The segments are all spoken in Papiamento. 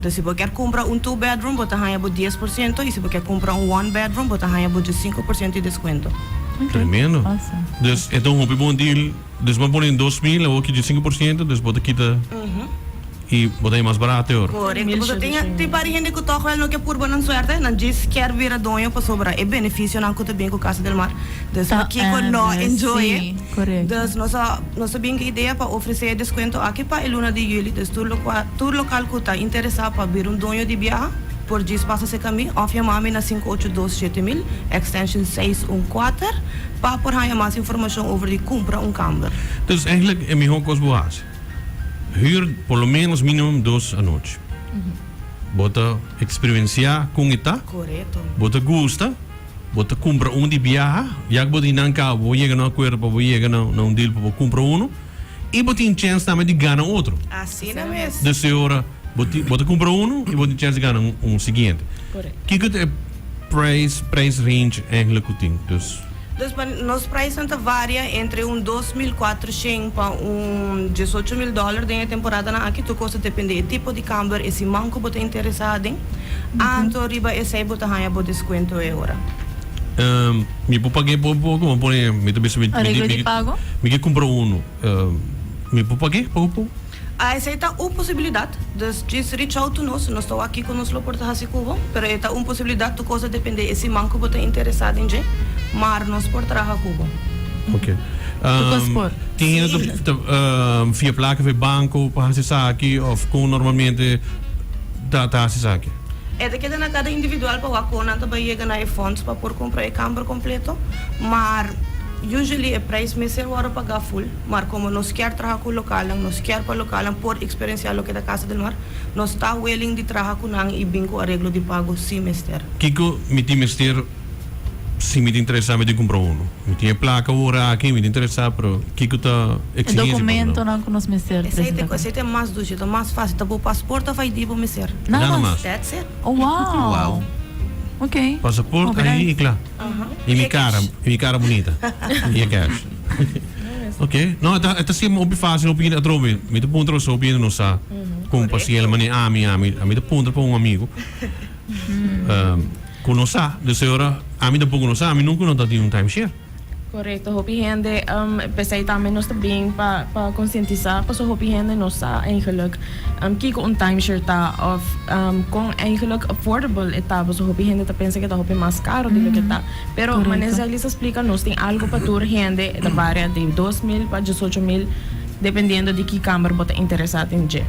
Dus si bo kier kumpra un two bedroom bo ta haña bo 10% i si bo kier kumpra un one bedroom bo ta haña bo 15% di deskuento. Tremendo. Dus e ta un hopi bon deal. Dus bo a pone 2000 awor ki 15%, dus bo ta kita i bo ta haña mas barato e ora. Korekto, pasobra tin tin par di hende ku tòg wèl no ke purba nan suerte, nan djis kier bira doño pasobra e benefisionan ku ta bin ku Casa del Mar. Dus pakiko no enjoy e? Dus nos a nos a bin ku idea pa ofresé e deskuento aki pa e luna di yüli. Dus tur lokua tur lokal ku ta interesá pa bira un doño di biaha por djis pasa serka mi òf yama mi na 582 7000 extension 614 pa por haña mas informashon over di kumpra un kamber. Dus eigenlijk e mihó kos bo hasi, hür por lo menos minimum dos anochi. Bo ta eksperensiá kon e ta, bo ta gusta. Bo ta kumpra un di biaha, ya ku bo tin nan kaba, bo yega na un akuerdo pa bo yega na un deal pa bo kumpra unu, i bo tin chèns tambe di gana otro. Asina mes. Dus e ora bo tin, bo ta kumpra unu i bo tin chèns di gana un siguiente. Korekto. Kiko ta e prijs, prijs range eigenlijk ku tin? Dus. Dus pa nos prijsnan ta varia entre un 2400 pa un 18.000 dòler den e temporadanan aki. Tur kos ta depende e tipo di kamber, e siman ku bo ta interesá aden. Anto riba esei bo ta haña bo deskuento e ora. Mi por pag'é poko poko? Mi pone, mi ta bisa mi, Areglo di pago? mi ke kumpra unu. Mi por pag'é poko poko? A Esei ta un posibilidat. Dus djis reach out to nos. Nos ta wak kiko nos lo por ta hasi ku bo. Pero e ta un posibilidat. Tur kos ta depende e siman ku bo ta interesá den dje. Maar nos por traha ku bo. Ok. Tur kos por. Tin hende ta fia plaka for e banko pa hasi esaki òf kon normalmente ta ta hasi esaki? E ta keda na kada individual pa wak kon nan ta bai yega na e fonds pa por kumpra e kamber kompleto. Maar usually e prijs mester wòrdu pagá full. Maar komo nos kier traha ku lokalnan, nos kier pa lokalnan por eksperensiá loke ta Casa del Mar, nos ta willing di traha ku nan i bin ku areglo di pago si mester. Kiko mi tin mester si mi ta interesá mi tin kumpra unu? Mi tin e plaka awor aki, mi ta interesá, pero kiko ta E eksigensia pa duna? dokumentonan ku nos mester Esei presentá. esei ta e mas dushi, ta mas fásil, ta bo pasport òf ID bo mester. Nada Nada mas? mas. That's it. Oh wow! Wow. Ok. Pasaport, Hopi ID i kla. I mi kara, i mi kara bunita. I e cash. Ok, no, e ta, e ta siempre hopi fácil, hopi hende atrobe. Mi ta puntra pasobra hopi hende no sa kon pa siña el manera ami, ami, ami ta puntra pa un amigo ku no sa. Dus e ora ami tampoko no sa, ami nunka no ta tin un timeshare. Korekto, hopi hende, p'esei tambe nos ta bin pa pa konsientisá pasobra hopi hende no sa eigenlik kiko un timeshare ta òf kon eigenlik affordable e ta pasobra hopi hende ta pensa ku e ta hopi mas karo di loke ta. Pero manera Zailis a splika nos tin algu pa tur hende, e ta varia di 2000 pa 18.000 dependiendo di ki kamber bo ta interesá den dje.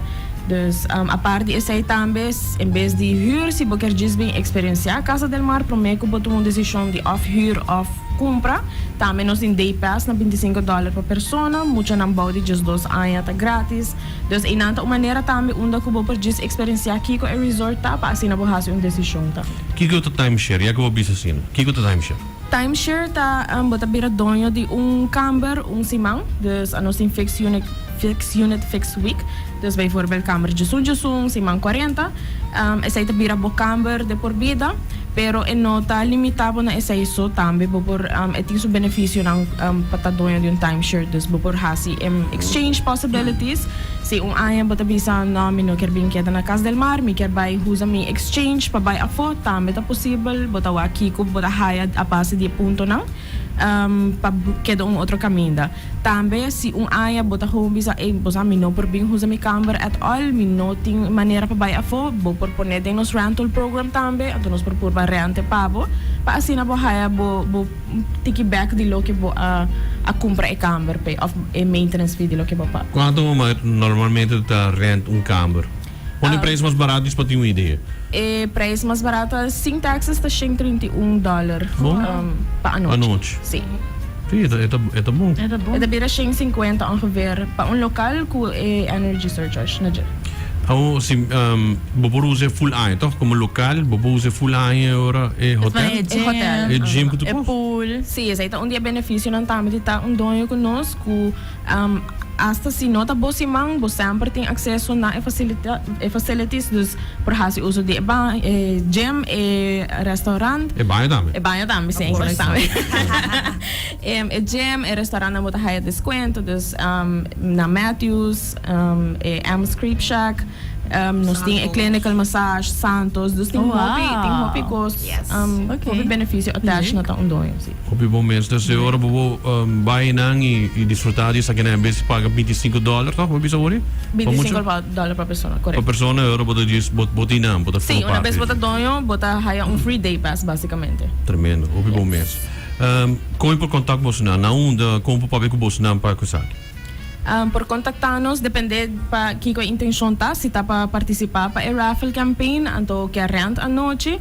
Dus apart di esei tambe en bes di hür si bo kier djis bin eksperensiá Casa del Mar promé ku bo tuma un desishon di òf hür òf kumpra, tambe nos tin day pass na 25 dòler pa persona, muchanan bou di 12 aña ta gratis. Dus einan ta un manera tambe unda ku bo por djis eksperensiá kiko e resort ta pa asina bo hasi un desishon tambe. Kiko ta timeshare? Ya ku bo bisa asina, kiko ta timeshare? Timeshare ta bo ta bira doño di un kamber un siman. Dus nos tin fixed unit, fixed unit, fixed week. Dus bijvoorbeeld kamber djesun djesun, siman 40. Esei ta bira bo kamber de por bida, pero e no ta limita bo na esei so. Tambe bo por, e tin su beneficionan pa ta doño di un timeshare. Dus bo por haci exchange possibilities. Si un aña bo ta bisa, no, mi no kier bin keda na Cas del Mar, mi kier bai usa mi exchange pa bai afó, tambe ta posibel. Bo ta wak kiko bo ta haya a base di e puntonan pa keda un otro kaminda. Tambe si un aña bo ta gewoon bisa, ey, bo sa mi no por bin usa mi kamber at all, mi no tin manera pa bai afó, bo por pone den nos rental program tambe, anto nos por purba rente pa bo, pa asina bo haya bo bo tiki bek di loke bo a a kumpra e kamber p'e òf e maintenance fee di loke bo paga. Kuantu normalmente ta rent un kamber? Pone e prijs mas barato djis pa tin un idea. E prijs mas barato sin taxes ta 131 dollar pa anochi. Anochi. Si. Si, e ta, e ta, e ta bon. E ta bon. E ta bira 150 ongeveer pa un local cu e energy surcharge na dje. Awo si bo por usa e full aña toch? Como local bo por usa e full aña e ora e hotel? E gym. E hotel. E gym cu tur E cos. pool. Si, esey ta un di e beneficionan tambe di ta un doño cu nos cu Asta si no ta bo siman, bo semper tin akseso na e e facilities, dus por hasi uso di e ba e gym, e restaurant. E baño tambe. E baño tambe, si, enkele tambe. E gym, e restaurantnan bo ta haya descuento, dus na Matthews, e M's Crepe Shack. Nos tin e clinical massage, Santos, dus tin hopi, tin hopi cos, hopi beneficio attached na ta un doño, si. Hopi bon mes. Dus e ora bo bo bai nan y disfruta di esaki nan en bes di paga bintisinco dollar toch bo bisa ori? Bintisinco dollar pa persona, correcto. Pa persona e ora bo ta djis bo tin nan, bo ta forma Si, una parti. bes bo ta doño bo ta haya un free day pass basicamente. Tremendo, hopi bon mes. Con mi por contact boso nan? Na unda? Con por papia cu boso nan pa cu esaki? Por contacta nos, depende pa kico e intencion ta, si ta pa participa pa e raffle campaign anto ke rent anochi,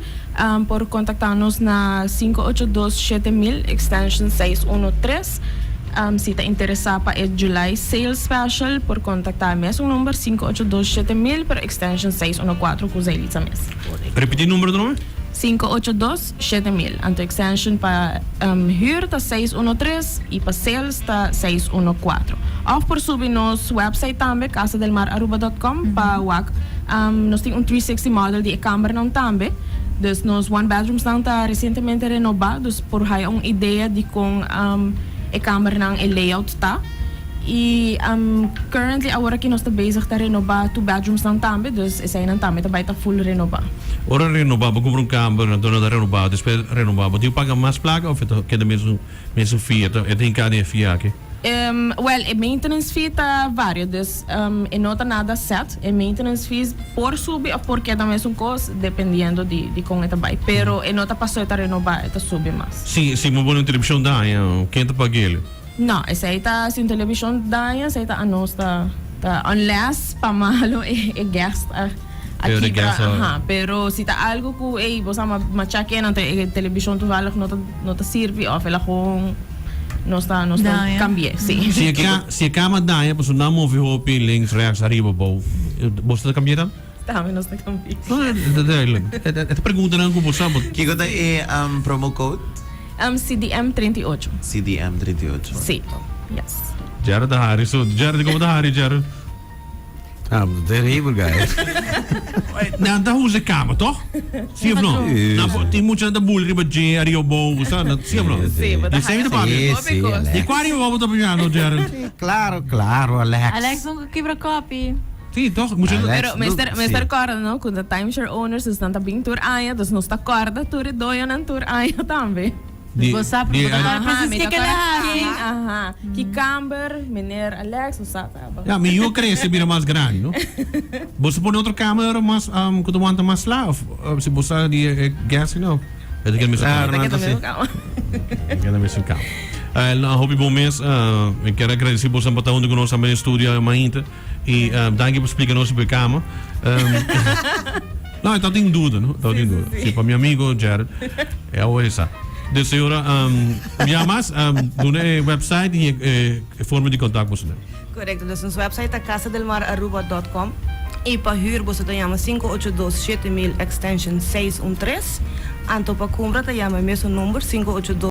por contacta nos na 582 7000 extension 613. Si ta interesa pa e July sale special por contacta e mesun number 582 7000 pero extension 614 cu Zailitza mes. Repiti number atrobe. 582 7000. Anto extension pa huur ta 613 y pa sales ta 614. Of por subi nos website tambe casadelmararuba dot com pa wak nos tin un 360 model di e kambernan tambe. Dus nos one bedroomsnan ta recientemente renoba dus por haya un idea di con e kambernan e layout ta. Y currently awor aki nos ta bezig ta renoba two bedroomsnan tambe, dus eseinan tambe ta bay ta full renoba. Ora renoba, bo cumpra un kamber, anto nan ta renoba, despues renoba, bo tin cu paga mas placa of e ta keda mesun mesun fee, e ta e ta hinca den e fee aki? Well, e maintenance fee ta varia, dus e no ta nada set. E maintenance fees por subi of por keda mesun cos, dependiendo di di con e ta bay. Pero e no ta paso e ta renoba, e ta subi mas. Si, si bo pone un television daña, ken ta pag'el? No, esei ta si un televishon daña, esei ta anos ta ta unless pa malo e e guest a a Pero de kibra, guest a aha, pero si ta algo ku ey bo sa ma machak'e nan ta e televishon toevallig no ta no ta sirbi of el a gewoon nos ta nos ta Daña. kambi'e, si. Si e ka si e kama daña pasobra nan move hopi links, rechts, ariba, abou, boso ta kambi'e dan? Tambe nos ta kambi'e. No, e ta duidelijk. E ta preguntanan ku bo sa bo. Kiko ta e promo code? CDM 38. CDM 38. Sí, yes. Gerald ta hari so. Gerald, como ta hari, Gerald? Ah, terrible guy. Nan ta usa cama, toch? Sí of no? Sí. Nan por, tin mucha nan ta bul riba dje, ariba abou, sa? Nan, sí of no? Sí, bo ta Di semi ta papia. Sí, sí, Alex. Di cua ariba abou bo ta papiando, Gerald? Claro, claro, Alex. Alex nunca kibra kopi. Sí, toch? Mucha Alex, Pero mester, Luke, mester sí. corda, no? Cu ta timeshare owners, dus nan ta bin tur aña, dus nos ta corda tur e doñonan tur aña tambe. Di, Bo sa, di, bo ta corda Aha, precies mi ke ta ke corda la ken, haci. aha, ki kamber, meneer Alex, nos sa caba. Ja, mi yu a crece bira mas grandi, no? Bo sa pone otro kamer mas, um, cu ta wanta mas sla, of, uh, si bo sa di e gas, no? E ta keda mesun Claro, kamer. nan Ta ta keda si. mesun kamer. E keda mesun kamer. Eh, no, hopi bon mes. Uh, mi kier agradeci boso pa ta hunto cu nos tambe den studio mainta. Y uh, danki pa splica nos op e cama. Um, no, e tin duda, no? Ta tin duda. Si, pa mi amigo Jared. E awor e sa. Dus señora, um, ya mas, um, duna e website y e, e forma di contact boso. Correcto, dus ons website ta casadelmararuba.com y pa huur boso ta yama 582 7000 extension 613. Anto pa compra ta yama e mesun number 582.